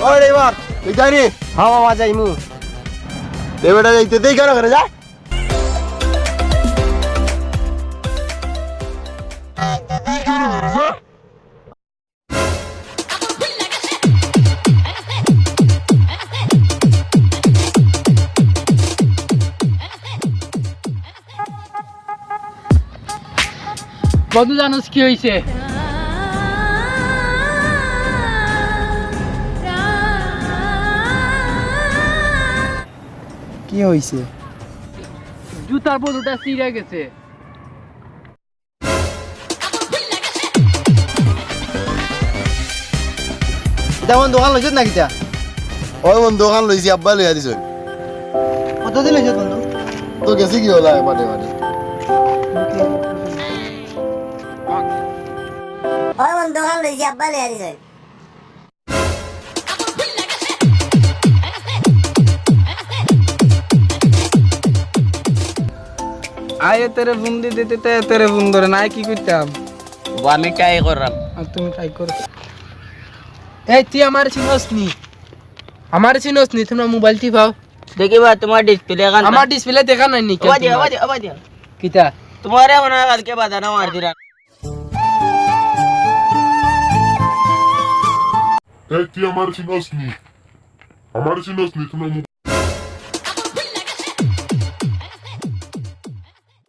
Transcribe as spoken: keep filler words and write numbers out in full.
ও ড্রাইভার, তুই জানি? হ্যাঁ মামা, যাইমু। এ বেটা, যাইতে দেই কেন করে যা? বন্ধু, জানোস কি হইছে? কি হইছে? জুতার বোতামটা ছিঁড়ে গেছে। ইটা বন্ধু, দোকান লইছত না কিতা? ওই বন্ধু, দোকান লইছি, আব্বা লইয়া দিছইন। কত দিন লইছত বন্ধু? তো গেছি কি হলা, মানে, মানে। ওই বন্ধু, দোকান লইছি, আব্বা লইয়া দিছইন। আয় এ তেরে ফোন দি দিতে তে এ তেরে ফোন ধরে না, আয় কি করতাম? ও, আমি ট্রাই করলাম। আর তুমি ট্রাই করো। এই তুই আমার চিনস নি? আমার চিনস নি? তোমার মোবাইল টিপাও। দেখি বা তোমার ডিসপ্লে কান। আমার ডিসপ্লে দেখা নাই নি? ওবা দিয়া, ওবা দিয়া, ওবা দিয়া। কিতা? তোমারে মনে হয় কালকে বাজানো মার দিরা। এই তুই আমার চিনস নি? আমার চিনস নি? তোমার